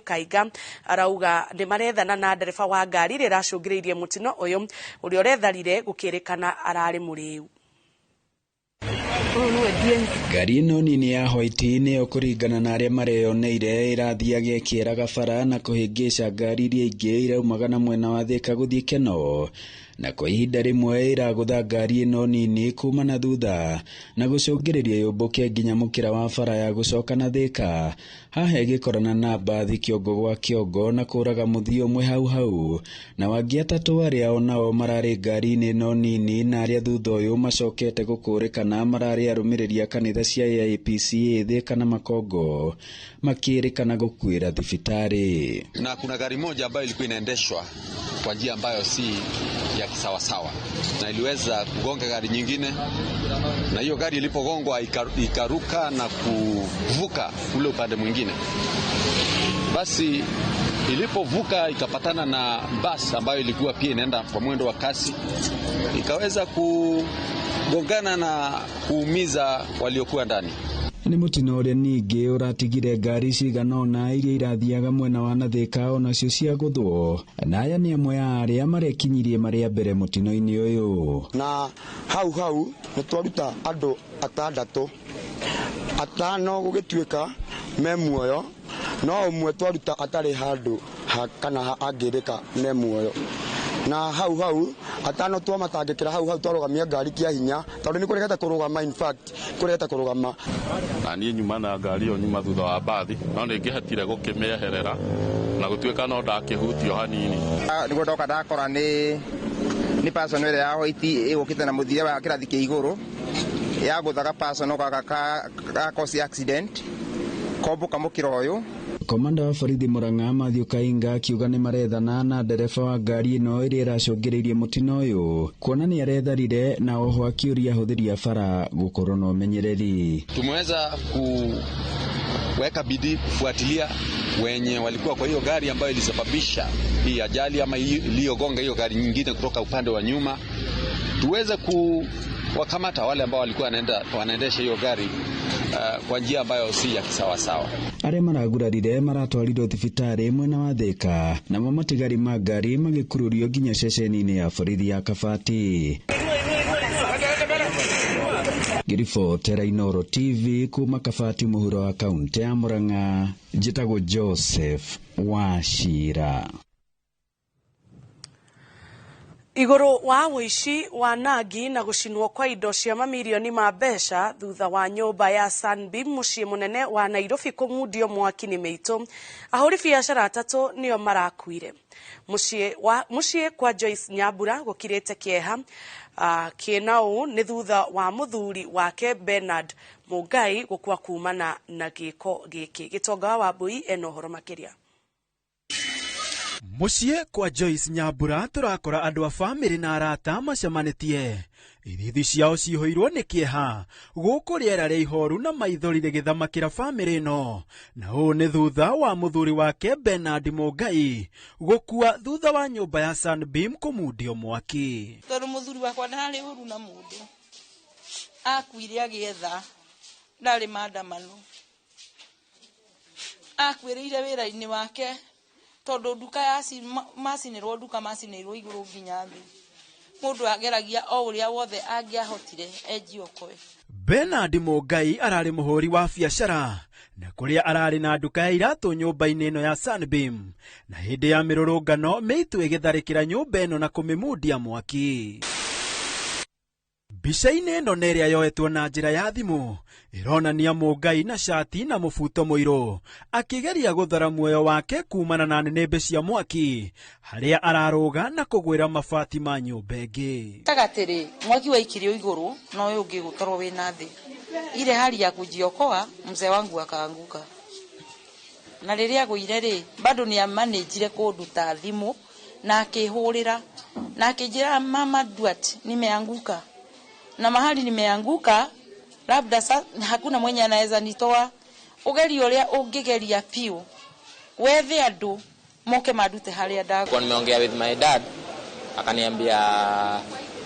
Kaiga arauga nĩ marethana na ndereba wa ngari ĩrĩa ĩracũngĩrĩirie mũtino ũyũ ũrĩa ũretharire gũkĩrĩkana ararĩ mũrĩu. Ngari ĩno nini ya white nĩyo kũringana na arĩa mareyoneire ĩrathiaga ĩkĩeraga bara na kũhĩngĩca ngari iria ingĩ iraumaga na mwena wa Thika gũthiĩ Kenol, na kwa ihinda rĩmwe ĩragũtha ngari ĩno nini kuma na thutha na gũcũngĩrĩria yũmbũke nginya mũkĩra wa bara ya gũcoka na Thika. Haha ĩgĩkorana na mbathi kĩongo gwa kĩongo na kũraga mũthii ũmwe hau hau, na wangĩ atatũ arĩa onao mararĩ ngari-inĩ ĩno nini na arĩa thutha ũyũ macokete gũkũrĩkana mararĩ arũmĩrĩri a kanitha cia AIPCA Thika na Makongo makĩrĩkana gũkuĩra thibitarĩ. Na kuna gari moja ambayo ilikuwa inaendeshwa kwa njia ambayo si ya kisawasawa na iliweza kugonga gari nyingine, na hiyo gari ilipogongwa ikaruka na kuvuka ule upande mwingine. Basi ilipovuka ikapatana na basi ambayo ilikuwa pia inaenda kwa mwendo wa kasi, ikaweza kugongana na kuumiza waliokuwa ndani. Nĩ mũtino ũrĩa ningĩ ũratigire ngari cigana ũna iria irathiaga mwena wa na Thika onacio ciagũthwo, na aya nĩ amwe a arĩa marekinyirie marĩ a mbere mũtino-inĩ ũyũ. Na hau hau nĩ twaruta andũ atandatũ, atano gũgĩtuĩka me muoyo, no ũmwe twaruta atarĩ handũ kana angĩrĩka me muoyo. Na hau hau atano twamatangĩkĩra hau hau twarũgamia ngari kĩa hinya tondũ nĩ kũregete kũrũgama, in fact kũregete kũrũgama. Na niĩ nyuma na ngari ĩyo nyuma thutha wa mbathi, no nĩ ngĩhotire gũkĩmĩeherera na gũtuĩka no ndakĩhutio hanini. Nĩguo ndoka ndakora nĩ person ĩrĩa ya white ĩgũkĩte na mũthire wa kĩrathi kĩa igũrũ yagũthaga person gaka ka cause accident komboka mũkĩra ũyũ. Komanda wa borithi Murang'a Mathew Kainga akiuga nĩ marethana na ndereba wa ngari ĩno ĩrĩa ĩracũngĩrĩirie mũtino ũyũ kuona nĩ aretharire, na oho akĩũria ahũthĩri a bara gũkorwo na ũmenyereri. Tumeweza kuweka bidii kufuatilia wenye walikuwa kwa hiyo gari ambayo ilisababisha hii ajali ama iliyogonga hiyo gari nyingine kutoka upande wa nyuma, tuweze kuwakamata wale ambao walikuwa wanaendesha hiyo gari kwa njia ambayo si ya kisawasawa. Arĩa maragurarire maratwarirwo thibitarĩ mwena wa Thika, namo matigari ma ngari magĩkururio nginya ceceni-inĩ ya borithi ya Kabati. Ngĩribotera Inooro TV kuma Kabati mũhuro wa kaũntĩ ya Murang'a, njĩtagwo Joseph Wachira. Igũrũ wa ũici wa nagi na gũcinwo kwa indo cia mamirioni ma mbeca thutha wa nyũmba ya Sunbeam mũciĩ mũnene wa Nairobi kũmundio mwaki nĩ mĩitũ, ahũri biacara atatũ nĩo marakuire. Mũciĩ kwa Joyce Nyambura gũkirĩte kĩeha kĩna ũũ nĩ thutha wa mũthuri wake Bernard Mũngai gũkua kumana na gĩko gĩkĩ. Gĩtonga wa Wambui ena ũhoro makĩria. Mũciĩ kwa Joyce Nyambura tũrakora andũ a bamĩrĩ na arata macemanĩtie, ithithi ciao cihũirwo nĩ kĩeha gũkũ rĩera rĩa ihoru na maithori rĩgĩthamakĩra bamĩrĩ ĩno, na ũũ nĩ thutha wa mũthuri wake Bernard Mũngai gũkua thutha wa nyũmba ya Sunbeam kũmundio mwaki. Tondũ mũthuri wakwa ndarĩ ũru na mũndũ, akuire agĩetha, ndarĩ maandamano, akuĩrĩire wĩra-inĩ wake tondũ nduka macinĩrwo, nduka macinĩirwo igũrũ nginya thĩ. Mũndũ ageragia o ũrĩa wothe angĩahotire enjiokoe. Bernard Mũngai ararĩ mũhũri wa biacara na kũrĩa ararĩ na nduka ya iratũ nyũmba-inĩ ĩno ya Sunbeam, na hĩndĩ ya mĩrũrũngano mĩitũ ĩgĩtharĩkĩra nyũmba ĩno na kũmĩmundia mwaki. Mbica-inĩ ĩno nĩ ĩrĩa yoetwo na njĩra ya thimũ ĩronania Mũngai na cati na mũbuto mũirũ akĩgeria gũthara muoyo wake kumana na nĩnĩmbĩ cia mwaki harĩa ararũga na kũgwĩra mabati ma nyũmba ĩngĩ. Gatagatĩ-rĩ, mwaki waikirio igũrũ na ũyũ ũngĩ gũkorwo wĩna thĩ. Ile hali ya kujiokoa, mzee wangu akaanguka. Na rĩrĩa agũire rĩ, bado nĩ amanĩnjire kũnduta thimũ na akĩhũrĩra na akĩnjĩra, "Mama Duat, nimeanguka na mahali nimeanguka labda hakuna mwenye anaweza nitoa, ugerie ũrĩa ũngĩgeria piũ wethe andũ moke mandute harĩa ndagwa." Kwa nimeongea with my dad, akaniambia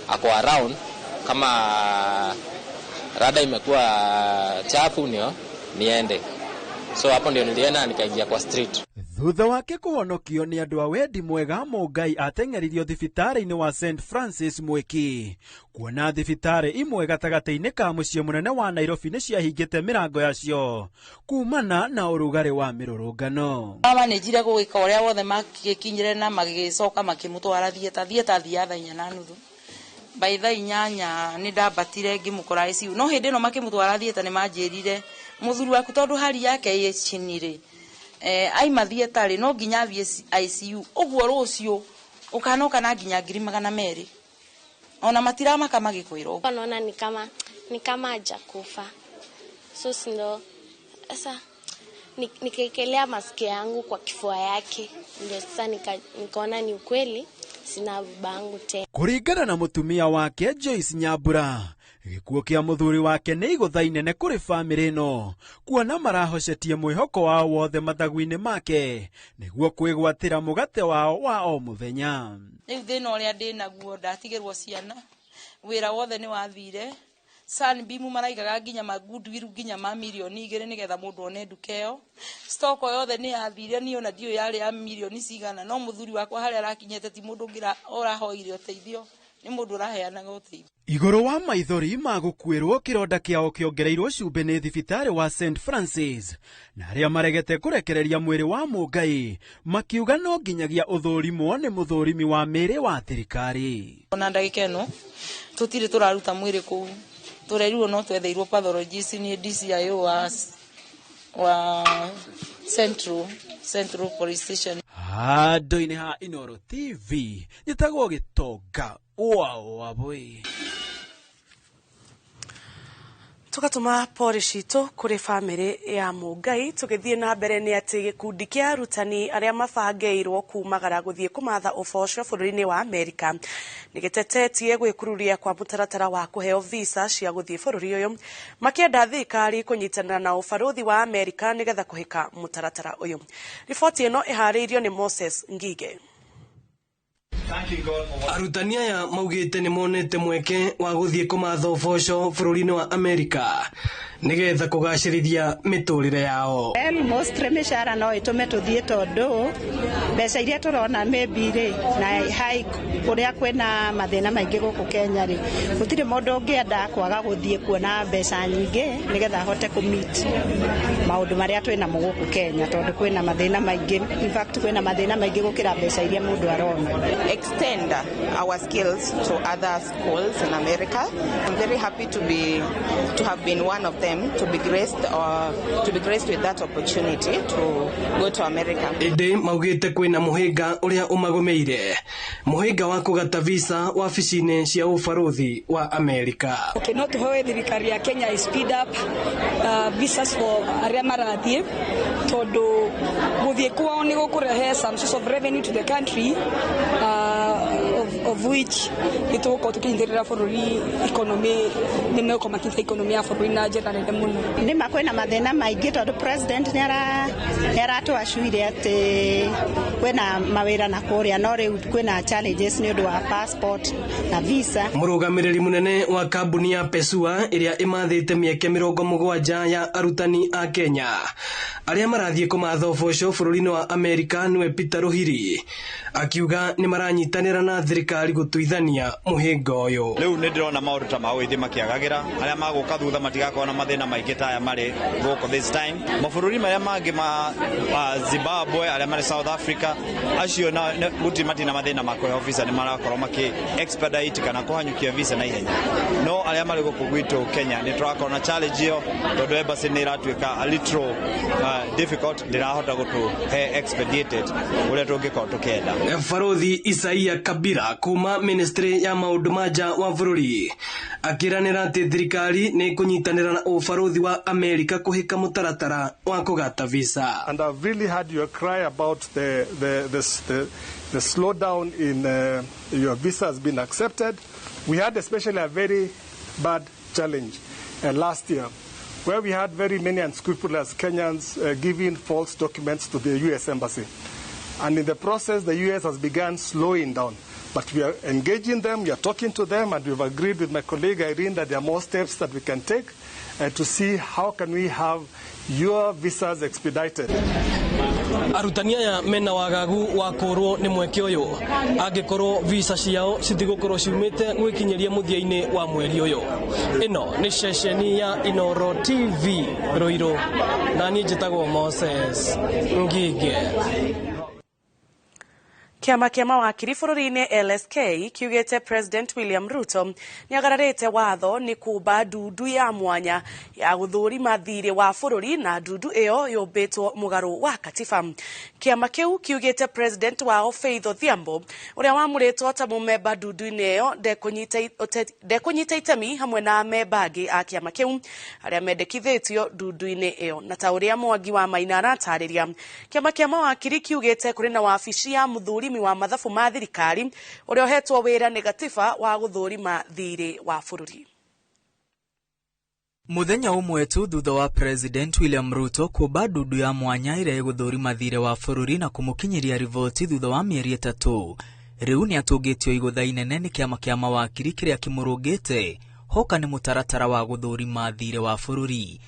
ako around, kama rada imekuwa chafu nio niende. So hapo ndio nilienda nikaingia kwa street. Thutha wake kũhonokio nĩ andũ a wendi mwega, Mũngai ateng'eririo thibitarĩ-inĩ wa St Francis Mwiki, kuona thibitarĩ imwe gatagatĩ-inĩ ka mũciĩ mũnene wa Nairobi nĩ ciahingĩte mĩrango yacio kumana na ũrugarĩ wa mĩrũrũngano. Mamanĩnjire gũgĩka ũrĩa wothe magĩkinyire na magĩcoka makĩmũtwara theatre. Theatre athiaga 4:30. By 8:00 nĩ ndambatire ngĩmũkora ICU. No hĩndĩ ĩno makĩmũtwara theatre nĩ manjĩrire mũthuri waku tondũ hali yake ĩ chini rĩ, aima theatre rĩ, no nginya athiĩ ICU. Ũguo rũciũ ũkanoka na nginya 200,000. Ona matiramaka magĩkwĩra ũguo. Naona ni kama hajakufa. So si ndo sasa nikaekelea masikio yangu kwa kifua yake, ndio sasa nikaona ni ukweli sina babangu tena. Kũringana na mũtumia wake Joyce Nyambura, gĩkuũ kĩa mũthuri wake nĩ igũtha inene kũrĩ bamĩrĩ ĩno, kuona marahocetie mwĩhoko wao wothe mathagu-inĩ make nĩguo kwĩgwatĩra mũgate wao wa o mũthenya. Rĩu thĩna ũrĩa ndĩ naguo, ndatigĩrwo ciana, wĩra wothe nĩ wathire. Sunbeam maraigaga nginya ma goodwill nginya ma 2 mirioni nĩgetha mũndũ one nduka ĩyo. Stock yothe nĩ yathire, niĩ ona ndiũĩ yarĩ ya mirioni cigana, no mũthuri wakwa harĩa arakinyĩte ti mũndũ ũngĩ ũrahoire ũteithio, nĩ mũndũ ũraheanaga ũteithio. Igũrũ wa maithori ma gũkuĩrwo, kĩronda kĩao kĩongereirwo cumbĩ nĩ thibitarĩ wa St Francis na arĩa maregete kũrekereria mwĩrĩ wa Mũngai, makiuga no nginyagia ũthũrimwo nĩ mũthũrimi wa mĩĩrĩ wa thirikari. Ona ndagĩka ĩno tũtirĩ tũraruta mwĩrĩ kũu, tũrerirwo no twetheirwo pathologist nĩ DCIO wa Central Police Station. Handũ-inĩ ha Inooro TV, njĩtagwo Gĩtonga wa Wabũi. Tugatũma pori citũ kũrĩ bamĩrĩ ya Mũngai. Tũgĩthiĩ na mbere nĩ atĩ gĩkundi kĩa arutani arĩa mabangĩirwo kumagara gũthiĩ kũmatha ũboco bũrũri-inĩ wa Amerika nĩ gĩtetetie gwĩkururia kwa mũtaratara wa kũheo visa cia gũthiĩ bũrũri ũyũ, makĩenda thirikari kũnyitanĩra na ũbarũthi wa Amerika nĩgetha kũhĩka mũtaratara ũyũ. Riboti ĩno ĩharĩirio nĩ Moses Ngige. Arutani aya maugĩte nĩ monete mweke wa gũthiĩ kũmatha ũboco bũrũri-inĩ wa Amerika nĩgetha kũgacĩrithia mĩtũrĩre yao. Well, mostly mĩcara no ĩtũme tũthiĩ, tondũ mbeca iria tũrona maybe rĩ na high kũrĩa kwĩna mathĩna maingĩ gũkũ Kenya rĩ, gũtirĩ mũndũ ũngĩenda kwaga gũthiĩ kuona mbeca nyingĩ nĩgetha ahote kũ meet maũndũ marĩa twĩnamo gũkũ Kenya, tondũ kwĩna mathĩna maingĩ. In fact, kwĩna mathĩna maingĩ gũkĩra mbeca iria mũndũ arona. Extend our skills to other schools in America. I'm very happy to have been one of them to be graced with that opportunity to go to America. Ĩndĩ maugĩte kwĩna mũhĩnga ũrĩa ũmagũmĩire, mũhĩnga wa kũgata visa wabici-inĩ cia ũbarũthi wa Amerika. Okay, no tuhoe thirikari ya Kenya speed up visas for arĩa marathiĩ, tondũ gũthiĩ kwao nĩ gũkũrehe some source of revenue to the country, of which nĩ tũgũkorwo tũkĩnyitĩrĩra bũrũri economy, nĩ megũkorwo makĩnyita economy ya bũrũri na njĩra nene mũno. Nĩma kwĩna mathĩna maingĩ, tondũ president nĩ aratũacuire atĩ kwĩna mawĩra na kũrĩa, no rĩu kwĩna challenges nĩ ũndũ wa passport na visa. Mũrũgamĩrĩri mũnene wa kambuni ya Pesua ĩrĩa ĩmathĩte mĩeke 70 ya arutani a Kenya arĩa marathiĩ kũmatha ũboco bũrũri-inĩ wa Amerika, nĩwe Peter Ruhiri, akiuga nĩ maranyitanĩra na thirikari gũtuithania mũhĩnga ũyũ. Rĩu nĩ ndĩrona maũndũ ta ma wĩthĩ makĩagagĩra, arĩa magũka thutha matigakorwo na mathĩna maingĩ ta aya marĩ gũkũ this time. Mabũrũri marĩa mangĩ ma Zimbabwe, arĩa marĩ South Africa, acio gũtirĩ matina mathĩna ma kũheo visa, nĩ marakorwo makĩ expedite kana kũhanyũkia visa na ihenya. No arĩa marĩ gũkũ gwitũ Kenya nĩ tũrakorwo na challenge ĩyo, tondũ embassy nĩ ĩratuĩka a little difficult, ndĩrahota gũtũhe expedited ũrĩa tũngĩkorwo tũkĩenda. Barothi Isaia Kabira kuma ministry ya maũndũ ma nja wa bũrũri akĩranĩra atĩ thirikari nĩ ĩkũnyitanĩra na ũbarũthi wa Amerika kũhĩka mũtaratara wa kũgata visa. And I've really heard your cry about the slowdown in your visa has been accepted. We had especially a very bad challenge last year, where we had very many unscrupulous Kenyans giving false documents to the U.S. Embassy. And in the process, the U.S. has begun slowing down. But we are engaging them, we are talking to them, and we've agreed with my colleague Irene that there are more steps that we can take to see how can we have your visas expedited. Arutani aya mena wagagu wa kũrwo nĩ mweke ũyũ angĩkorwo visa ciao citigũkorwo ciumĩte gwĩkinyĩria mũthia-inĩ wa mweri ũyũ. Ĩno nĩ ceceni ya Inooro TV Ruiru, na niĩ njĩtagwo Moses Ngige. Kĩama kĩa mawakiri bũrũri-inĩ LSK kiugĩte President William Ruto nĩagararĩte watho nĩ kũmba ndundu ya mwanya ya gũthũrima thirĩ wa bũrũri na ndundu ĩyo yũmbĩtwo mũgarũ wa katiba. Kĩama kĩu kiugĩte President wao Faith Odhiambo ũrĩa wamũrĩtwo ta mũmemba ndundu-inĩ ĩyo ndekũnyita itemi hamwe na amemba angĩ a kĩama kĩu arĩa mendekithĩtio ndundu-inĩ ĩyo. Na ta ũrĩa Mwangi wa Maina aratarĩria, kĩama kĩa mawakiri kiugĩte kũrĩ na wabici ya mũthũrimi wa mathabu ma thirikari ũrĩa ũhetwo wĩra nĩ gatiba wa gũthũrima thirĩ wa bũrũri. Muthenya ũmwe tu thutha wa President William Ruto kũmba ndundu ya mwanya ĩrĩa ĩgũthũrima thirĩ wa bũrũri na kũmũkinyĩria riboti thutha wa mĩeri 3, rĩu nĩatũngĩtio igũtha inene nĩ kĩama kĩa mawakiri kĩrĩa kĩmũrũngĩte hoka nĩ mũtaratara wa gũthũrima thirĩ wa bũrũri.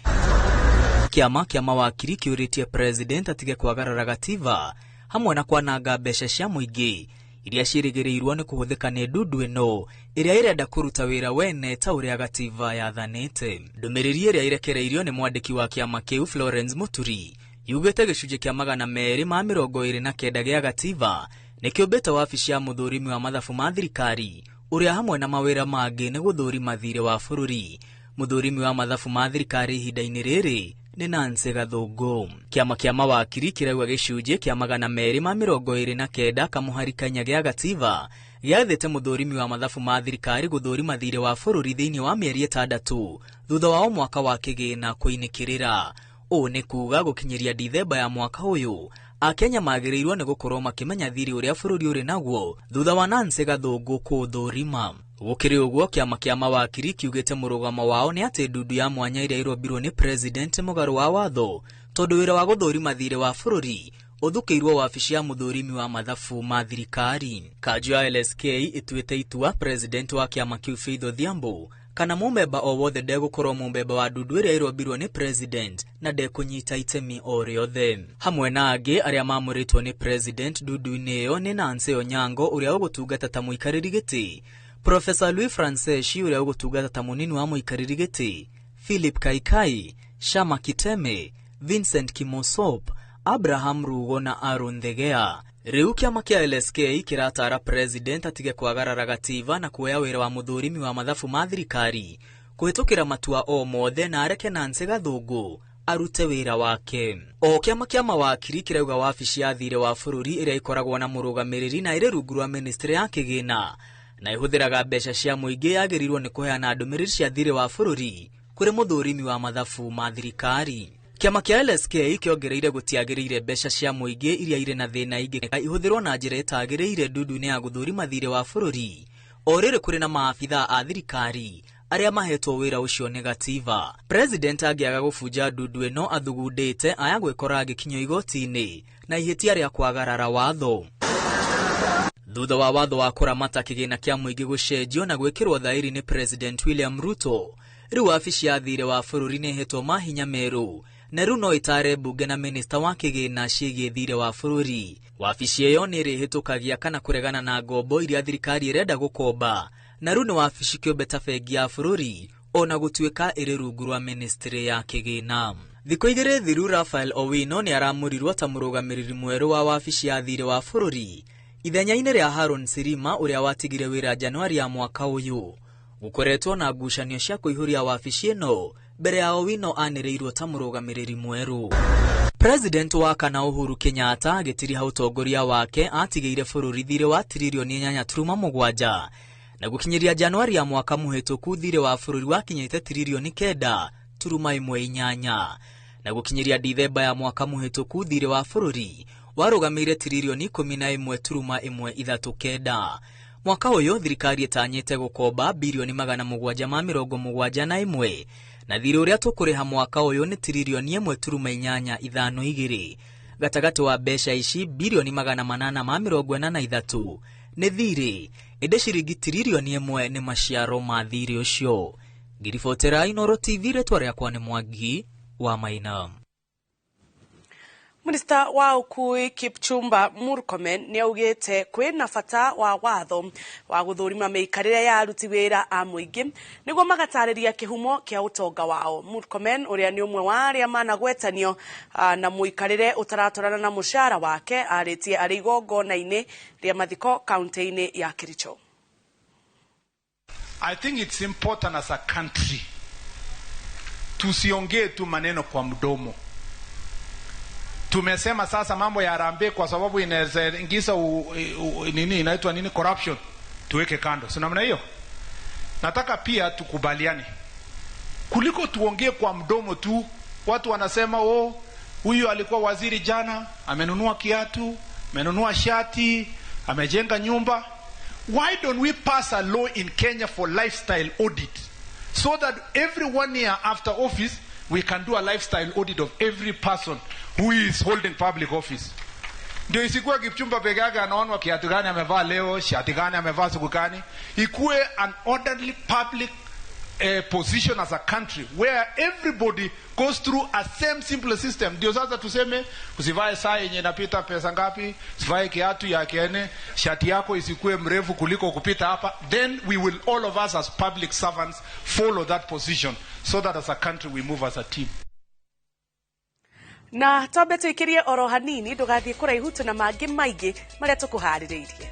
Kĩama kĩa mawakiri kĩũrĩtie President atige kwagarara gatiba hamwe na kwananga mbeca cia mũingĩ iria ciĩrĩgĩrĩirwo nĩ kũhũthĩka nĩ ndundu ĩno ĩrĩa ĩrenda kũruta wĩra wene ta ũrĩa gatiba yathanĩte. Ndũmĩrĩri ĩrĩa ĩrekereirio nĩ mwandĩki wa kĩama kĩu Florence Muturi yugĩte gĩcunjĩ kĩa 229 gĩa gatiba nĩ kĩũmbĩte wabici ya mũthũrimi wa mathabu ma thirikari ũrĩa hamwe na mawĩra mangĩ nĩ gũthũrima thirĩ wa bũrũri. Mũthũrimi wa mathabu ma thirikari ihinda-inĩ rĩrĩ nĩ Nancy Gathũngũ. Kĩama kĩa mawakiri kĩrauga gĩcunjĩ kĩa 229 kamũhari kanya gĩa gatiba gĩathĩte mũthũrimi wa mathabu ma thirikari gũthũrima thirĩ wa bũrũri thĩinĩ wa mĩeri 6 thutha wa o mwaka wa kĩgĩna kũinĩkĩrĩra. Ũũ nĩ kuga gũkinyĩria Dithemba ya mwaka ũyũ Akenya magĩrĩirwo nĩ gũkorwo makĩmenya thirĩ ũrĩa bũrũri ũrĩ naguo thutha wa Nancy Gathũngũ kũũthũrima. Gũkĩrĩ ũguo, kĩama kĩa mawakiri kiugĩte mũrũgamo wao nĩ atĩ ndundu ya mwanya ĩrĩa ĩrombirwo nĩ President mũgarũ wa watho tondũ wĩra wa gũthũrima thirĩ wa bũrũri ũthukĩirwo wabici ya mũthũrimi wa mathabu ma thirikari. Kanjũ ya LSK ĩtuĩte itua President wa kĩama kĩu Faith Odhiambo kana mũmemba o wothe ndegũkorwo mũmemba wa ndundu ĩrĩa ĩrombirwo nĩ President na ndekũnyita itemi o rĩothe. Hamwe na angĩ arĩa mamũrĩtwo nĩ President ndundu-inĩ ĩyo nĩ Nancy Onyango ũrĩa ũgũtungata ta mũikarĩri gĩtĩ, Professor Louis Franceshi ũrĩa ũgũtungata ta mũnini wa mũikarĩri gĩtĩ, Philip Kaikai, Shama Kiteme, Vincent Kimosop, Abraham Rugo na Aaron Thegea. Rĩu kĩama kĩa LSK kĩratara President atige kwagarara gatiba na kuoya wĩra wa mũthũrimi wa mathabu ma thirikari kũhĩtũkĩra matua o mothe na areke Nancy Gathũngũ arute wĩra wake. O kĩama kĩa mawakiri kĩrauga wabici ya thirĩ wa bũrũri ĩrĩa ĩkoragwo na mũrũgamĩrĩri na ĩrĩ rungu rwa ministry ya kĩgĩna na ĩhũthĩraga mbeca cia mũingĩ yagĩrĩirwo nĩ kũheana ndũmĩrĩri cia thirĩ wa bũrũri kũrĩ mũthũrimi wa mathabu ma thirikari. Kĩama kĩa LSK kĩongereire gũtiagĩrĩire mbeca cia mũingĩ iria irĩ na thĩna ingĩ ihũthĩrwo na njĩra ĩtagĩrĩire ndundu-inĩ ya gũthũrima thirĩ wa bũrũri o rĩrĩ kũrĩ na maabitha a thirikari arĩa mahetwo wĩra ũcio nĩ gatiba. President angĩaga gũbunja ndundu ĩno athugundĩte aya gwĩkora agĩkinyio igoti-inĩ na ihĩtia rĩa kwagarara watho. Thutha wa watho wa kũramata kĩgĩna kĩa mũingĩ gũcenjio na gwĩkĩrwo thaĩri nĩ President William Ruto, rĩu wabici ya thirĩ wa bũrũri nĩ ĩhetwo mahinya merũ na rĩu no ĩtare mbunge na minista wa kĩgĩna ciĩgiĩ thirĩ wa bũrũri. Wabici ĩyo nĩ ĩrĩhĩtũkagia kana kũregana na ngombo iria thirikari ĩrenda gũkomba na rĩu nĩ wabici kĩũmbe ta bengi ya bũrũri ona gũtuĩka ĩrĩ rungu rwa ministry ya kĩgĩna. Thikũ igĩrĩ thiru, Raphael Owino nĩ aramũrirwo ta mũrũgamĩrĩri mwerũ wa wabici ya thirĩ wa bũrũri ithenya-inĩ rĩa Haron Sirima ũrĩa watigire wĩra Januari ya mwaka ũyũ. Gũkoretwo na ngucanio cia kũihũria wabici ĩno mbere ya Owino anĩrĩirwo ta mũrũgamĩrĩri mwerũ. President wa kana Uhuru Kenyatta agĩtiriha ũtongoria wake atigĩire bũrũri thirĩ wa tiririoni 8.7 na gũkinyĩria Januari ya mwaka mũhĩtũku thirĩ wa bũrũri wakinyĩte tiririoni 9.18 na gũkinyĩria Dithemba ya mwaka mũhĩtũku thirĩ wa bũrũri warũgamĩire tiririoni 11.139. Mwaka ũyũ thirikari ĩtanyĩte gũkomba birioni 771 na thirĩ ũrĩa tũkũrĩha mwaka ũyũ nĩ tiririoni 1.852. Gatagatĩ wa mbeca ici birioni 843 nĩ thirĩ, ĩndĩ ciringi tiririoni 1 nĩ maciaro ma thirĩ ũcio. Ngiribotera Inooro TV, rĩtwa rĩakwa nĩ Mwangi wa Maina. Minista wa ukui Kipchumba Murkomen nĩ augĩte kwĩna bata wa watho wa gũthũrima mĩikarĩre ya aruti wĩra a mũingĩ nĩguo magatarĩria kĩhumo kĩa ũtonga wao. Murkomen ũrĩa nĩ ũmwe wa arĩa managwetanio na mũikarĩre ũtaratwarana na mũcara wake arĩtie arĩ igongona-inĩ rĩa mathiko kaunti-inĩ ya Kericho. I think it's important as a country tusiongee tu maneno kwa mdomo. Tumesema sasa mambo ya harambee kwa sababu inaweza ingiza nini inaitwa nini corruption, tuweke kando. Si namna hiyo? Nataka pia tukubaliane. Kuliko tuongee kwa mdomo tu, watu wanasema oh, huyu alikuwa waziri jana, amenunua kiatu, amenunua shati, amejenga nyumba. Why don't we pass a law in Kenya for lifestyle audit so that every 1 year after office we can do a lifestyle audit of every person who is holding public office. Ndio isikuwe Kipchumba peke yake anaonwa kiatu gani amevaa leo, shati gani amevaa siku gani. Ikuwe an orderly public position as a country where everybody goes through a same simple system. Ndio sasa tuseme usivae saa yenye inapita pesa ngapi, usivae kiatu ya kiene, shati yako isikuwe mrefu kuliko kupita hapa. Then we will all of us as public servants follow that position so that as a country we move as a team. Na twambe tuikirie oro hanini ndugathie kuraihu tuna mangi maingi maria tukuhaririirie.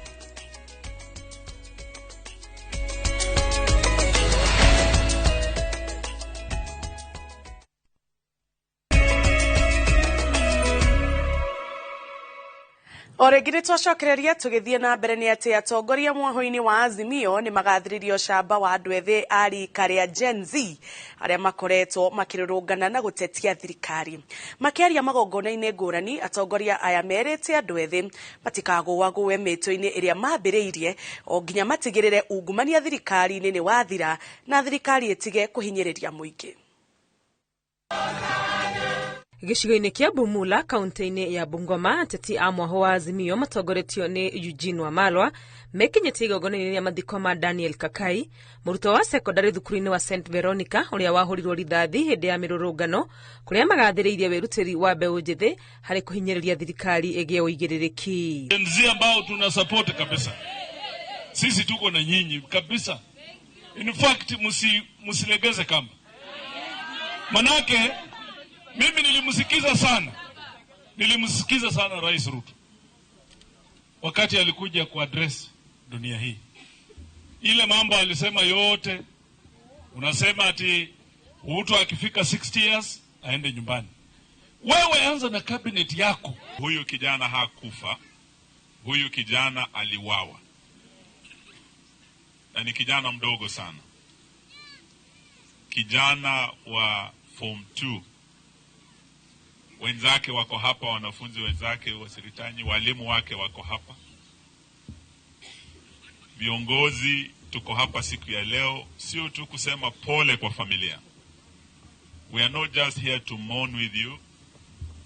O rĩngĩ nĩ twacokereria tũgĩthiĩ na mbere nĩ atĩ atongoria mwaho-inĩ wa Azimio nĩ magathĩrĩrio ũcamba wa andũ ethĩ a rika rĩa Gen Z arĩa makoretwo makĩrũrũngana na gũtetia thirikari. Makĩaria magongona-inĩ ngũrani, atongoria aya merĩte andũ ethĩ matikagũagũe mĩtũ-inĩ ĩrĩa mambĩrĩirie o nginya matigĩrĩre ungumania thirikari-inĩ nĩ wathira na thirikari ĩtige kũhinyĩrĩria mũingĩ. Gĩcigo-inĩ kĩa Bumula kaunti-inĩ ya Bungoma, ateti a mwaho wa Azimio matongoretio nĩ Eugene Wamalwa mekinyĩtie igongona-inĩ rĩa mathiko ma Daniel Kakai, mũrutwo wa sekondarĩ thukuru-inĩ wa St Veronica ũrĩa wahũrirwo rithathi hĩndĩ ya mĩrũrũngano kũrĩa magathĩrĩirie wĩrutĩri wa mbeũ njĩthĩ harĩ kũhinyĩrĩria thirikari ĩgĩe ũigĩrĩrĩki. Gen Z ambao tuna support kabisa, sisi tuko na nyinyi kabisa. In fact msilegeze kamba, manake mimi nilimsikiza sana Rais Ruto wakati alikuja kuaddress dunia hii. Ile mambo alisema yote, unasema ati Ruto akifika 60 years aende nyumbani. Wewe anza na cabinet yako. Huyu kijana hakufa, huyu kijana aliwawa. Na ni kijana mdogo sana. Kijana wa form 2. Wenzake wako hapa, wanafunzi wenzake wa Siritanyi, walimu wake wako hapa. Viongozi tuko hapa siku ya leo, sio tu kusema pole kwa familia. We are not just here to mourn with you.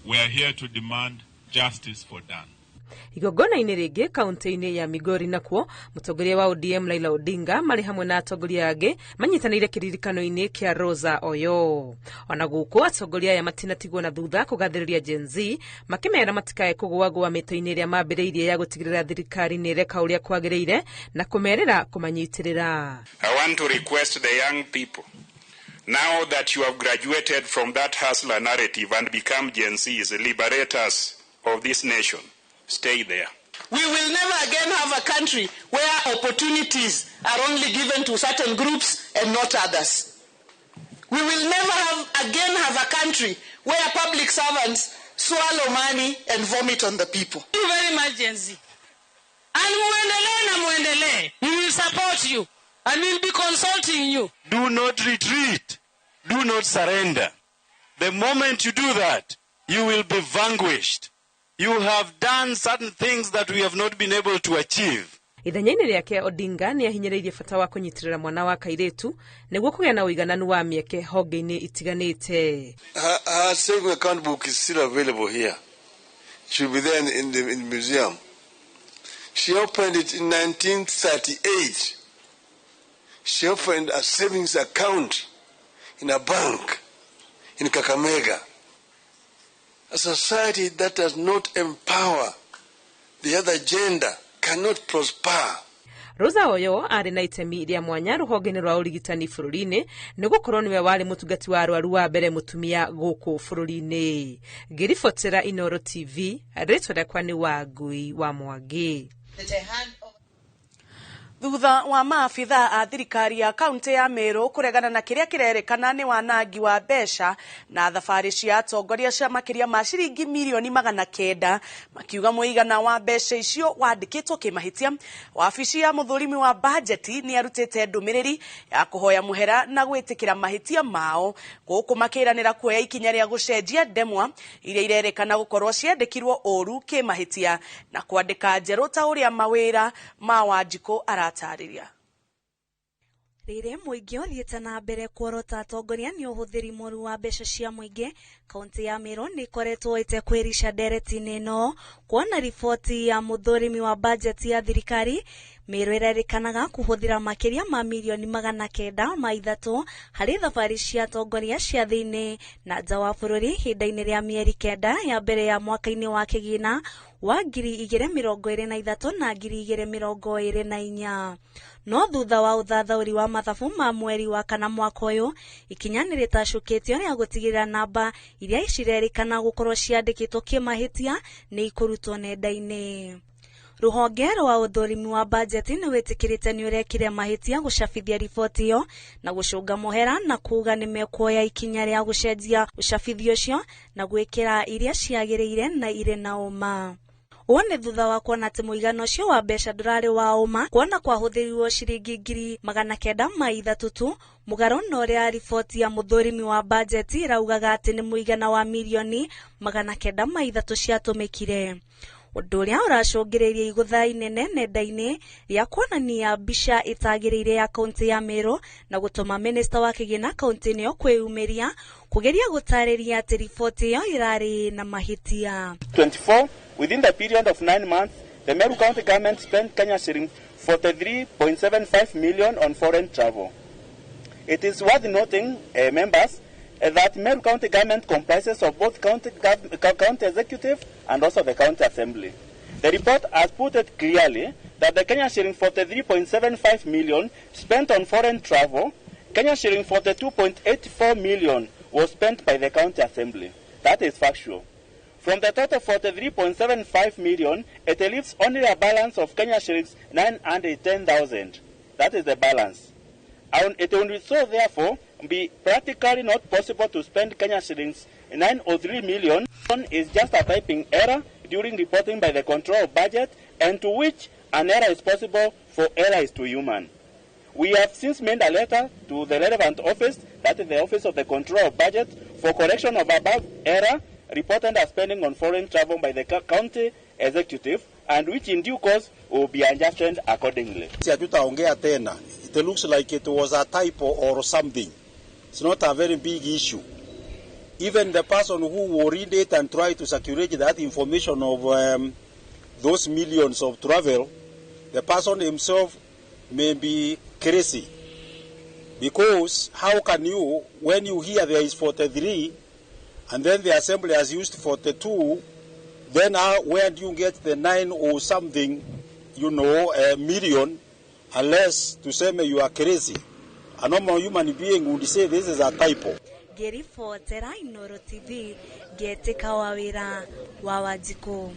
We are here to demand justice for Dan. Igongona-inĩ rĩngĩ kaunti-inĩ ya Migori nakuo mũtongoria wa ODM Raila Odinga marĩ hamwe na atongoria angĩ manyitanĩire kĩririkano-inĩ kĩa Rosa Oyo. Ona gũkũ atongoria aya matinatigwo na thutha kũgathĩrĩria Gen Z makĩmera matikae kũgũagũa mĩtũ-inĩ ĩrĩa mambĩrĩirie ya gũtigĩrĩra thirikari nĩ ĩreka ũrĩa kwagĩrĩire na kũmerĩra kũmanyitĩrĩra. I want to request the young people, now that you have graduated from that hustler narrative and become Gen Zs, liberators of this nation, stay there. We will never again have a country where opportunities are only given to certain groups and not others. We will never have a country where public servants swallow money and vomit on the people. Thank you very much, Gen Z. And muendelee na muendelee. We will support you and we will be consulting you. Do not retreat. Do not surrender. The moment you do that, you will be vanquished. You have done certain things that we have not been able to achieve. Ithenya-inĩ rĩake Odinga nĩ ahinyĩrĩirie bata wa kũnyitĩrĩra mwana wa kairĩtu nĩguo kũgĩa na ũigananu wa mĩeke honge-inĩ itiganĩte. Her saving account book is still available here. It should be there in the museum. She opened it in 1938. She opened a savings account in a bank in Kakamega. A society that does not empower the other gender cannot prosper. Rosa Oyo arĩ na itemi rĩa mwanya rũhonge-inĩ rwa ũrigitani bũrũri-inĩ nĩ gũkorwo nĩwe warĩ mũtungati wa arwaru wa mbere mũtumia gũkũ bũrũri-inĩ. Ngĩribotera Inooro TV, rĩtwa rĩakwa nĩ Wangui wa Mwangi. Thutha wa maabitha a thirikari ya kaunti ya Meru kũregana na kĩrĩa kĩrerĩkana nĩ wanangi wa mbeca na thabarĩ cia atongoria cia makĩria ma ciringi mirioni 900 makiuga mũigana wa mbeca icio wandĩkĩtwo kĩmahĩtia. Wabici ya mũthũrimi wa bajeti nĩ arutĩte ndũmĩrĩri ya kũhoya mũhera na gwĩtĩkĩra mahĩtia mao gũkũ makĩranĩra kuoya ikinya rĩa gũcenjia ndemwa iria irerĩkana gũkorwo ciandĩkirwo ũru kĩmahĩtia na kwandĩka njerũ ta ũrĩa mawĩra ma Wanjikũ ara tarĩria. Rĩrĩ mũingĩ ũthiĩte na mbere kuorota atongoria nĩ ũhũthĩri mũru wa mbeca cia mũingĩ, kaunti ya Meru nĩ ĩkoretwo ĩtekwĩrica ndereti-inĩ ĩno kuona riboti ya mũthũrimi wa bajeti ya thirikari Meru ĩrerĩkanaga kũhũthĩra makĩria ma mirioni 903 harĩ thabarĩ cia atongoria cia thĩinĩ na nja wa bũrũri ihinda-inĩ rĩa mĩeri 9 ya mbere ya mwaka-inĩ wa kĩgĩna wa 2023 na 2024. No thutha wa ũthathaũri wa mathabu ma mweri wa kana mwaka ũyũ, ikinya nĩ rĩtacũkĩtio rĩa gũtigĩrĩra namba iria cirerĩkana gũkorwo ciandĩkĩtwo kĩmahĩtia nĩ ikũrutwo nenda-inĩ. Rũhonge rwa ũthũrimi wa bajeti nĩ wĩtĩkĩrĩte nĩ ũrekire mahĩtia gũcabithia riboti ĩyo na gũcũnga mũhera na kuuga nĩ mekuoya ikinya rĩa gũcenjia ũcabithio ũcio na gwĩkĩra iria ciagĩrĩire na irĩ na ũma. Ũũ nĩ thutha wa kuona atĩ mũigana ũcio wa mbeca ndũrarĩ wa ũma kuona kwahũthĩrirwo ciringi 903 tu mũgarũ na ũrĩa riboti ya mũthũrimi wa bajeti ĩraugaga atĩ nĩ mũigana wa mirioni 903 ciatũmĩkire. Ũndũ ũrĩa ũracũngĩrĩirie igũtha inene nenda-inĩ rĩa kuonania mbica ĩtagĩrĩire ya kaunti ya Meru na gũtũma minista wa kĩgĩna kaunti-inĩ ĩyo kwĩyumĩria kũgeria gũtarĩria atĩ riboti ĩyo ĩrarĩ na mahĩtia. 24 within the period of 9 months the Meru County government spent Kenya shilling 43.75 million on foreign travel. It is worth noting, members, that Meru County government comprises of both county executive and also the county assembly. The report has put it clearly that the Kenya shilling 43.75 million spent on foreign travel, Kenya shilling 42.84 million was spent by the county assembly. That is factual. From the total 43.75 million, it leaves only a balance of Kenya shillings 910,000. That is the balance. And it will so therefore be practically not possible to spend Kenya shillings 903 million. Is just a typing error during reporting by the control of budget, and to which an error is possible, for error is to human. We have since made a letter to the relevant office, that is the Office of the Control of Budget, for correction of above error reported as spending on foreign travel by the county executive, and which in due course will be adjusted accordingly. Hatutaongea tena. It looks like it was a typo or something. It's not a very big issue. Even the person who will read it and try to circulate that information of those millions of travel, the person himself may be crazy. Because how can you, when you hear there is 43, and then the assembly has used 42, then where do you get the 9 or something, you know, a million, unless to say you are crazy. A normal human being would say this is a typo. Ngĩribotera Inooro TV ngĩtĩka wa wĩra wa Wanjikũ.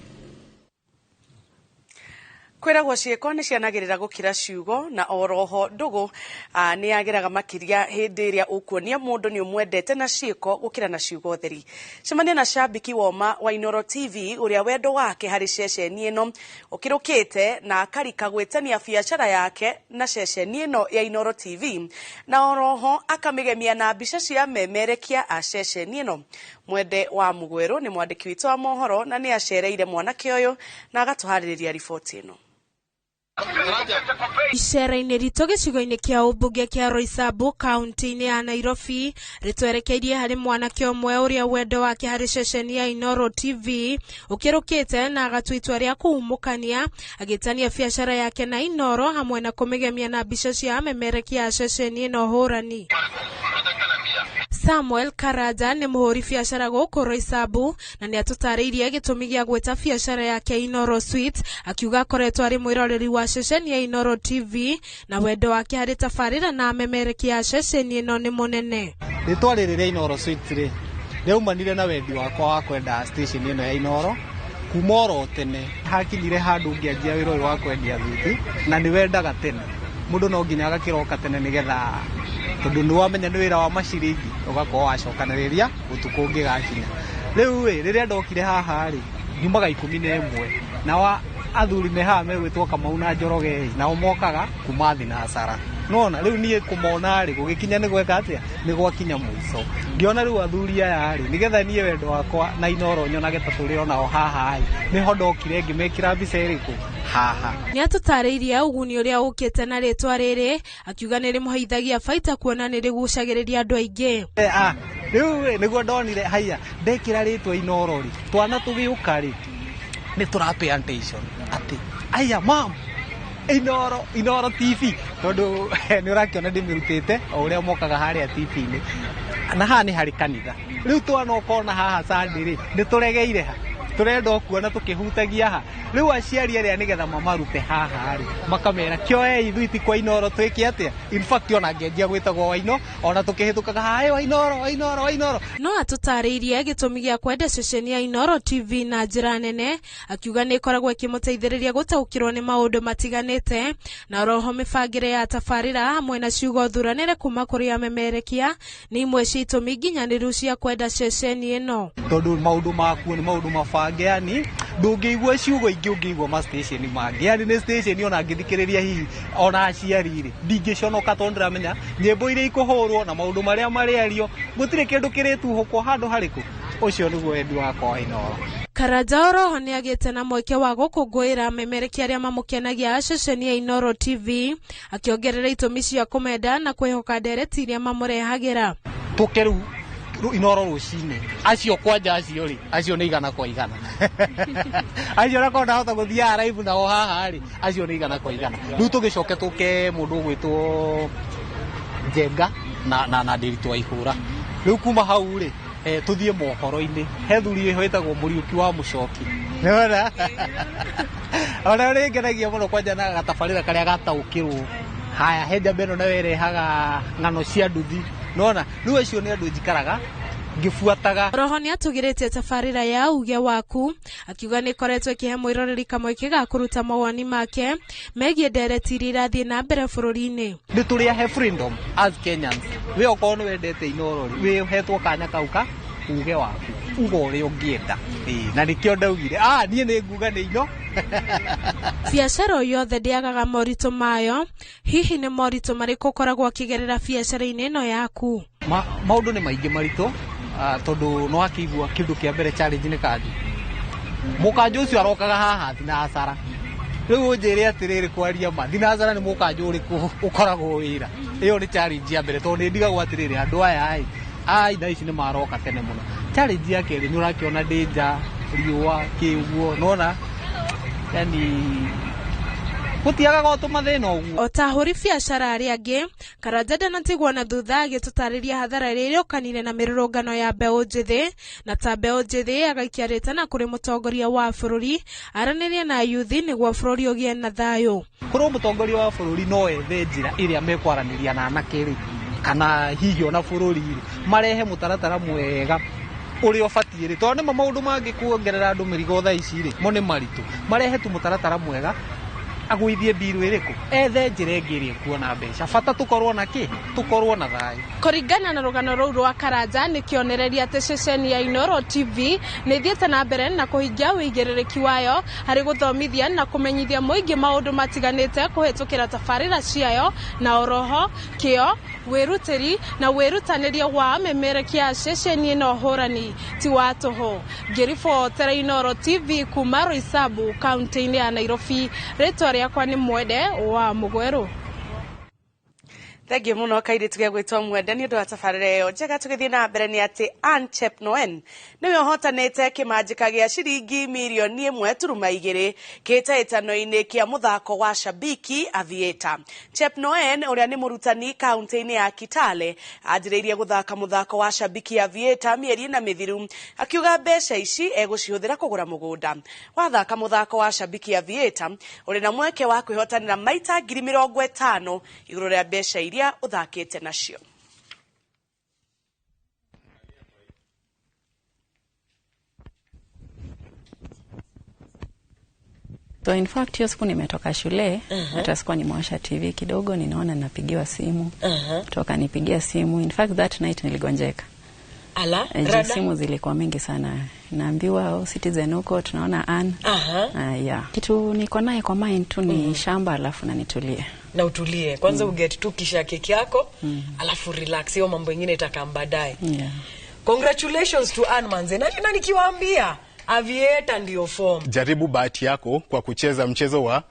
Kwĩragwo ciĩko nĩ cianagĩrĩra gũkĩra ciugo na oroho ndũgũ nĩ yagĩraga makĩria hĩndĩ ĩrĩa ũkuonia mũndũ nĩ ũmwendete na ciĩko gũkĩra na ciugo theri. Cemania na cambiki woma wa Inooro TV ũrĩa wendo wake harĩ ceceni ĩno ũkĩrũkĩte na akarika gwĩtania biacara yake na ceceni ĩno ya Inooro TV na oroho akamĩgemia na mbica cia memerekia a ceceni ĩno. Mwende wa Mugweru nĩ mwandĩki witũ wa mohoro na nĩ acereire mwanake ũyũ na agatũharĩrĩria riboti ĩno. Icera-inĩ ritũ gĩcigo-inĩ kĩa ũmbunge kĩa Roysambu kaunti-inĩ ya Nairobi rĩtwerekeirie harĩ mwanake ũmwe ũrĩa wendo wake harĩ ceceni ya Inooro TV ũkĩrũkĩte na agatua itua rĩa kũhumũkania agĩtania biacara yake na Inooro hamwe na kũmĩgemia na mbica cia amemerekia a ceceni ĩno hũrani. Samuel Karanja nĩ mũhũri biacara gũkũ Roysambu na nĩ atũtarĩirie gĩtũmi gĩa gwĩta biacara yake Inooro Sweets, akiuga akoretwo arĩ mwĩroreri wa ceceni ya Inooro TV na wendo wake harĩ tabarĩra na memerekia ya ceceni ĩno nĩ mũnene. Rĩtwa rĩrĩ rĩa Inooro Sweets rĩ rĩaumanire na wendi wakwa wa kwenda station ĩno ya Inooro kuma oro tene. Hakinyire handũ ngĩanjia wĩra ũyũ wa kwendia thuti na nĩ wendaga tene, mũndũ no nginya agakĩroka tene nĩgetha tondũ nĩ wamenya nĩ wĩra wa maciringi ũgakorwo wacokanĩrĩria ũtukũ ũngĩgakinya. Rĩu ĩ rĩrĩa ndokire haha rĩ nyumaga 11 na athuri me haha megwĩtwo Kamau na Njoroge nao mokaga kuma thinacara. Nona rĩu niĩ kũmona rĩ gũgĩkinya nĩ gweka atĩa, nĩ gwakinya mũico. Ngĩona rĩu athuri aya rĩ nĩgetha niĩ wendo wakwa na Inooro nyonage ta tũrĩ onao haha rĩ nĩho ndokire ngĩmekĩra mbica ĩrĩkũ haha. Nĩ atũtarĩirie ũguni ũrĩa ũkĩte na rĩtwa rĩrĩ, akiuga nĩ rĩmũheithagia baita kuona nĩ rĩgucagĩrĩria andũ aingĩ. Rĩu nĩguo ndonire haiya ndekĩra rĩtwa Inooro rĩ twana tũgĩũka rĩ nĩ tũra pay attention atĩ aya mam Inooro Inooro TV tondũ nĩ ũrakĩona ndĩmĩrutĩte o ũrĩa mokaga harĩa TV-inĩ na haha nĩ harĩ kanitha. Rĩu twana ũkona haha Sunday rĩ nĩ tũregeire ha tũrenda o kuona tũkĩhutagia ha. Rĩu aciari arĩa nĩgetha mamarute haha rĩ makamera kĩoei ithuĩ ti kwa Inooro twĩke atĩa. In fact ona ngĩanjia gwĩtagwo Waino ona tũkĩhĩtũkaga haha Wainooro Wainooro Wainooro. No atũtarĩirie gĩtũmi gĩa kwenda ceceni ya Inooro TV na njĩra nene, akiuga nĩ ĩkoragwo ĩkĩmũteithĩrĩria gũtaũkĩrwo nĩ maũndũ matiganĩte na oroho mĩbangĩre ya tabarĩra hamwe na ciugo thuranĩre kuma kũrĩ amemerekia nĩ imwe cia itũmi nginyanĩru cia kwenda ceceni ĩno. Tondũ maũndũ makuo nĩ maũndũ mabange, yani ndũngĩigua ciugo ingĩ ũngĩigua ma station mangĩ, yani nĩ station ona ngĩthikĩrĩria hihi ona aciari rĩ ndingĩconoka tondũ ndĩramenya nyĩmbo iria ikũhũrwo na maũndũ marĩa marĩario gũtirĩ kĩndũ kĩrĩtuhũkwo handũ harĩkũ. Ũcio nĩguo wendi wakwa wa Inooro. Karanja oroho nĩ agĩte na mweke wa gũkũngũĩra amemerekia arĩa mamũkenagia a ceceni ya Inooro TV, akĩongerera itũmi cia kũmenda na kwĩhoka ndereti iria mamũrehagĩra. Tũke rĩu Inooro rũcinĩ acio kwanja acio rĩ acio nĩ 100 kwa 100 acio onakorwo ndahota gũthiaga live nao haha rĩ acio nĩ 100 kwa 100. Rĩu tũgĩcoke tũke mũndũ ũgwĩtwo Njenga na Ndiritu wa Ihũra. Rĩu kuma hau rĩ tũthiĩ mohoro-inĩ he thuri ĩho ĩtagwo Mũriũki wa Mũcoki. Nĩwona ona rĩ ngenagia mũno kwanja na gatabarĩra karĩa gataũkĩrwo. Haya he njamba ĩno nayo ĩrehaga ng'ano cia nduthi. Nona rĩu acio nĩ andũ njikaraga ngĩbuataga. Oroho nĩ atũgĩrĩtie tabarĩra ya uge waku, akiuga nĩ ĩkoretwo ĩkĩhe mwĩroreri kamweke ga kũruta mawoni make megiĩ ndereti iria irathiĩ na mbere bũrũri-inĩ. Nĩ tũrĩ ahe freedom as Kenyans. We okorwo nĩ wendete Inooro rĩ wĩ ũhetwo kanya kau ka uge waku uga ũrĩa ũngĩenda. Na nĩkĩo ndaugire niĩ nĩ nguga nĩ ino. Biacara o yothe ndĩagaga moritũ mayo. Hihi nĩ moritũ marĩkũ ũkoragwo ũkĩgerera biacara-inĩ ĩno yaku? Maũndũ nĩ maingĩ maritũ tondũ no akĩigua kĩndũ kĩa mbere challenge nĩ kanjũ. Mũkanjũ ũcio arokaga haha thinacara. Rĩu ũnjĩre atĩrĩrĩ kwaria ma thinacara nĩ mũkanjũ ũrĩkũ ũkoragwo wĩra. Ĩyo nĩ challenge ya mbere tondũ nĩ ndigagwo atĩrĩrĩ andũ aya ĩ ai thaa ici nĩ maroka tene mũno. Challenge ya kerĩ nĩ ũrakĩona ndĩ nja riũa kĩ ũguo nona yani gũtiagaga o tũmathĩna ũguo. O ta ahũri biacara arĩa angĩ, Karanja ndanatigwo na thutha agĩtũtarĩria hathara ĩrĩa ĩrĩũkanire na mĩrũrũngano ya mbeũ njĩthĩ, na ta mbeũ njĩthĩ agaikia rĩtana kũrĩ mũtongoria wa bũrũri aranĩrie na yuthi nĩguo bũrũri ũgĩe na thayũ. Korwo mũtongoria wa bũrũri no ethe njĩra ĩrĩa mekwaranĩria na anake rĩ kana hihi ona bũrũri rĩ marehe mũtaratara mwega ũrĩa ũbatiĩ rĩ tondũ nĩmo maũndũ mangĩ kuongerera andũ mĩrigo thaa ici rĩ mo nĩ maritũ. Marehe tu mũtaratara mwega agũithie mbiru ĩrĩkũ ethe njĩra ĩngĩ ĩrĩa ĩkuona mbeca bata tũkorwo na kĩ tũkorwo na thayũ. Kũringana na rũgano rũu rwa Karanja nĩ kĩonereria atĩ ceceni ya Inooro TV nĩ ĩthiĩte na mbere na kũhingia ũigĩrĩrĩki wayo harĩ gũthomithia na kũmenyithia mũingĩ maũndũ matiganĩte kũhĩtũkĩra tabarĩra ciayo na oroho kĩo wĩrutĩri na wĩrutanĩria wa amemerekia a ceceni ĩno hũrani ti wa tũhũ. Ngĩribotera Inooro TV kuma Roysambu kaunti-inĩ ya Nairobi, rĩtwa rĩakwa nĩ Mwende wa Mũgwerũ. Thengiũ mũno kairĩtu gĩa gwĩtwo Mwende nĩ ũndũ wa tabarĩra ĩyo njega. Tũgĩthiĩ na mbere nĩ atĩ Ann Chepnoen nĩwe ũhotanĩte kĩmanjĩka gĩa ciringi mirioni 1.2 kĩhĩtahĩtano-inĩ kĩa mũthako wa Shabiki Aviator. Chepnoen ũrĩa nĩ mũrutani kaunti-inĩ ya Kitale anjĩrĩirie gũthaka mũthako wa Shabiki Aviator mĩeri 4 mĩthiru, akiuga mbeca ici egũcihũthĩra kũgũra mũgũnda. Wathaka mũthako wa Shabiki Aviator ũrĩ na mweke wa kwĩhotanĩra maita 50,000 igũrũ rĩa mbeca iria ũthakĩte nacio. So in fact hiyo siku nimetoka shule, hata sikuwa nimewasha TV kidogo, ninaona napigiwa simu. Toka nipigia simu. In fact that night niligonjeka. Ala, Juu rada. simu zilikuwa mingi sana. Naambiwa, "Oh, Citizen huko tunaona Ann." Yeah. Kitu niko naye kwa mind tu ni shamba alafu na nitulie. Na utulie kwanza, uget tu kisha keki yako, alafu relax, hiyo mambo ingine itakam baadaye. Yeah. Congratulations to Ann manze. Na nikiwaambia Aviator ndio form. Jaribu bahati yako kwa kucheza mchezo wa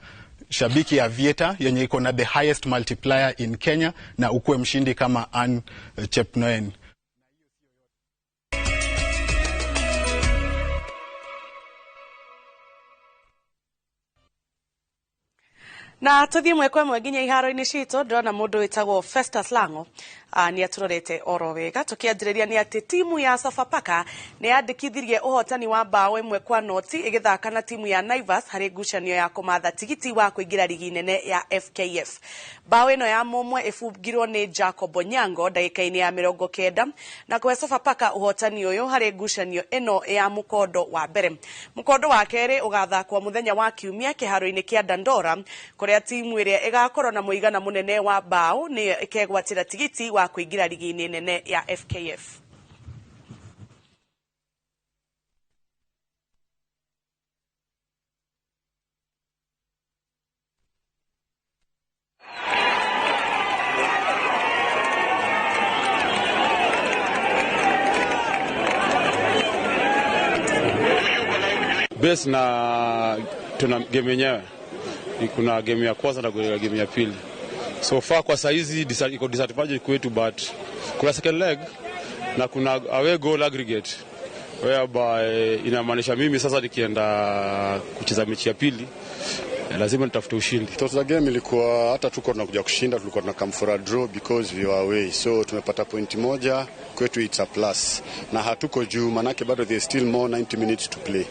Shabiki Aviator yenye iko na the highest multiplier in Kenya na ukuwe mshindi kama Ann Chepnoen. Na tuthiĩ ĩmwe kwa ĩmwe nginya iharo-inĩ citũ. Ndĩrona mũndũ wĩtagwo Festus Lango nĩ atũrorete oro wega. Tũkĩanjĩrĩria nĩ atĩ timu ya Sofapaka nĩ yandĩkithirie ũhotani wa bao 1-0 ĩgĩthaka na timu ya Naivas harĩ ngucanio ya kũmatha tigiti wa kũingĩra rigi nene ya FKF. Bao ĩno ya mũmwe ĩbungirwo nĩ Jacob Onyango ndagĩka-inĩ ya 90 na kũhe Sofapaka ũhotani ũyũ harĩ ngucanio ĩno ya mũkondo wa mbere. Mũkondo wa kerĩ ũgathakwo mũthenya wa Kiumia kĩharo-inĩ kĩa Dandora, kũrĩa timu ĩrĩa ĩgakorwo na mũigana mũnene wa bao nĩyo ĩkegwatĩra tigiti wa kũingĩra rigi-inĩ nene ya FKF. Base na tuna game yenyewe, kuna game ya kwanza na kuna game ya pili. So far kwa saizi iko disadvantage kwetu, but kuna second leg na kuna away goal aggregate whereby inamaanisha mimi sasa nikienda kucheza mechi ya pili lazima nitafute ushindi. Thought za game ilikuwa hata tuko tunakuja kushinda, tulikuwa tuna come for a draw because we were away, so tumepata point moja kwetu, it's a plus, na hatuko juu manake bado there is still more 90 minutes to play.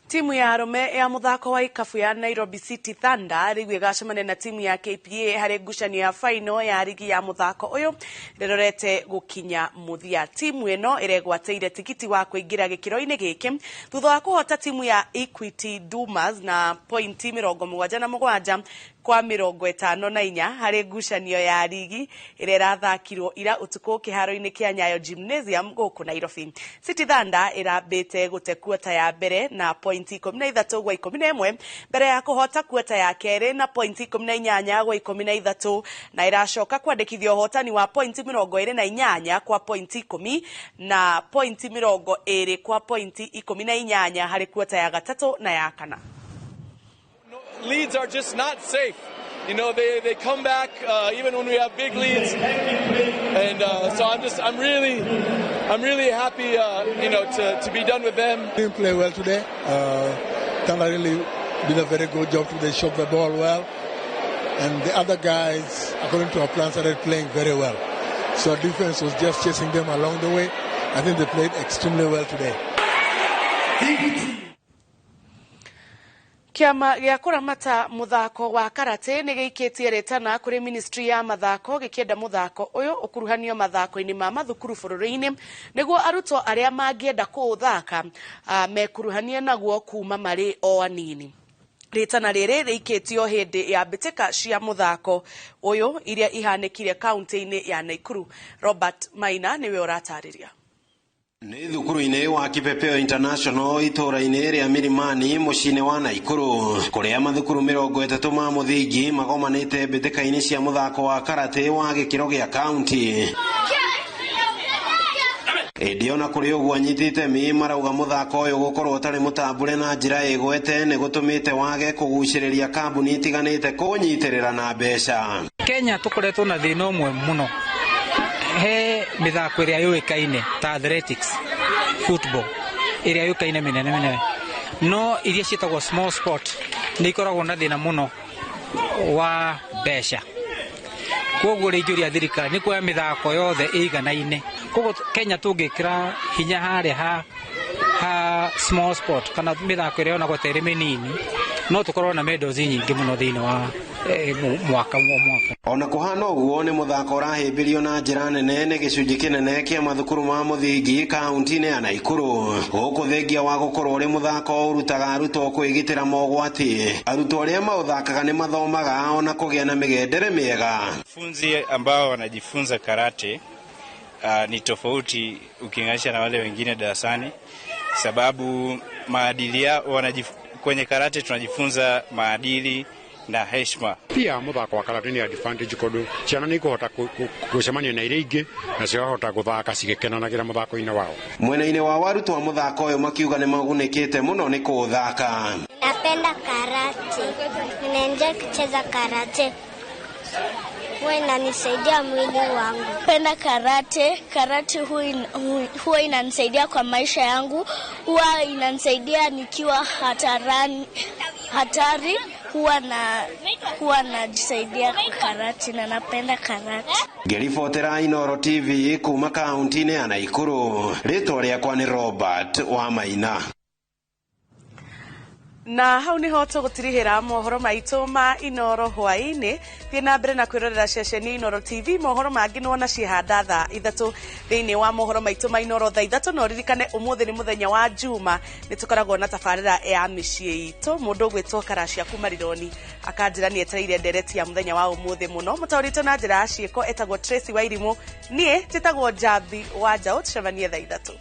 Timu ya arũme ya mũthako wa ikabu ya Nairobi City Thunder rĩu ĩgacemania na timu ya KPA harĩ ngucanio ya final ya rigi ya mũthako ũyũ rĩrorete gũkinya mũthia. Timu ĩno ĩregwatĩire tigiti wa kũingĩra gĩkĩro-inĩ gĩkĩ thutha wa kũhota timu ya Equity Dumas na pointi 77 kwa 54 harĩ ngucanio ya rigi ĩrĩa ĩrathakirwo ira ũtukũ kĩharo-inĩ kĩa Nyayo Gymnasium gũkũ Nairobi. City Thunder ĩrambĩte gũte kuota ya mbere na pointi 13 kwa 11 mbere ya kũhota kuota ya kerĩ na pointi 18 kwa 13, na ĩracoka kwandĩkithia ũhotani wa pointi 28 kwa pointi 10 na pointi 20 kwa pointi 18 harĩ kuota ya gatatũ na ya kana. Leads are just not safe. They come back even when we have big leads, and so I'm really happy to be done with them. Didn't play well today. Thunder really did a very good job today. Shot the ball well, and the other guys, according to our plan, started playing very well. So our defense was just chasing them along the way. I think they played extremely well today. Kĩama gĩa kũramata mũthako wa karate nĩ gĩikĩtie rĩtana kũrĩ ministry ya mathako gĩkĩenda mũthako ũyũ ũkuruhanio mathako-inĩ ma mathukuru bũrũri-inĩ nĩguo arutwo arĩa mangĩenda kũũthaka mekuruhanie naguo kuma marĩ o anini. Rĩtana rĩrĩ rĩikĩtio hĩndĩ ya mbĩtĩka cia mũthako ũyũ iria ihanĩkire kaunti-inĩ ya Naikuru. Robert Maina nĩwe ũratarĩria. Nĩ thukuru-inĩ wa Kipepeo International itũũra-inĩ rĩa Milimani mũciĩ-inĩ wa Naikuru kũrĩa mathukuru 30 ma mũthingi magomanĩte mbĩtĩka-inĩ cia mũthako wa karate wa gĩkĩro gĩa kaunti. Ĩndĩ ona kũrĩ ũguo, anyiti itemi marauga mũthako ũyũ gũkorwo ũtarĩ mũtambũre na njĩra ĩgwete nĩ gũtũmĩte wage kũgucĩrĩria kambuni itiganĩte kũnyitĩrĩra na mbeca. Kenya tũkoretwo na thĩna ũmwe mũno he mĩthako ĩrĩa yũĩkaine ta athletics, football ĩrĩa yũĩkaine mĩnene mĩnene, no iria ciĩtagwo small sport nĩ ikoragwo na thĩna mũno wa mbeca. Koguo rĩngĩ thirikari nĩ kuoya mĩthako yothe ĩiganaine. Koguo Kenya tũngĩkĩra hinya harĩa ha small sport kana mĩthako ĩrĩa yonagwo ta ĩrĩ mĩnini, no tũkorwo na medals nyingĩ mũno thĩinĩ wa mwaka o mwaka. Ona kũhana ũguo, nĩ mũthako ũrahĩmbĩrio na njĩra nene nĩ gĩcunjĩ kĩnene kĩa mathukuru ma mũthingi kaunti-inĩ ya Naikuru, gũkũ thengia wa gũkorwo ũrĩ mũthako ũrutaga arutwo kwĩgitĩra mogwati, arutwo arĩa maũthakaga nĩ mathomaga ona kũgĩa na mĩgendere mĩega. Wanafunzi ambao wanajifunza karate ni tofauti ukilinganisha na wale wengine darasani, sababu maadili yao kwenye karate tunajifunza maadili na heshima. Pia muthako wa karate nĩ advantage kondu ciana nĩ ikũhota gũcemania na iria ingĩ na cikahota gũthaka cigĩkenanagĩra mũthako-inĩ wao. Mwena-inĩ wa arutwo a mũthako ũyũ makiuga nĩ magunĩkĩte mũno nĩ kũũthaka. Napenda karate. Ninaenjoy kucheza karate. Huwa inanisaidia mwili wangu. Napenda karate. Karate huwa inanisaidia kwa maisha yangu. Huwa inanisaidia nikiwa hatarani, hatari huwa najisaidia kwa karate na napenda karate. Ngĩribotera Inooro TV kuma kaunti-inĩ ya Naikuru, rĩtwa rĩakwa nĩ Robert Wamaina. Na hau niho tũgũtirihĩra mohoro maitũ ma Inooro hwaĩ-inĩ. Thiĩ na mbere na kwĩrorera ceceni Inooro TV. Mohoro mangĩ nĩwona ciĩhanda thaa 3 thĩinĩ wa mohoro maitũ ma Inooro thaa 3. Na ũririkane ũmũthĩ nĩ mũthenya wa Juma, nĩ tũkoragwo na tabarĩra ya mĩciĩ itũ. Mũndũ ũgwĩtwo Karacia kuma Rironi akanjĩra nĩ etereire ndereti ya mũthenya wa ũmũthĩ mũno. Mũtaũrĩtwo na njĩra ya ciĩko etagwo Tracy Wairimũ, niĩ njĩtagwo Njambi wa Njaũ. Tũcemanie thaa 3.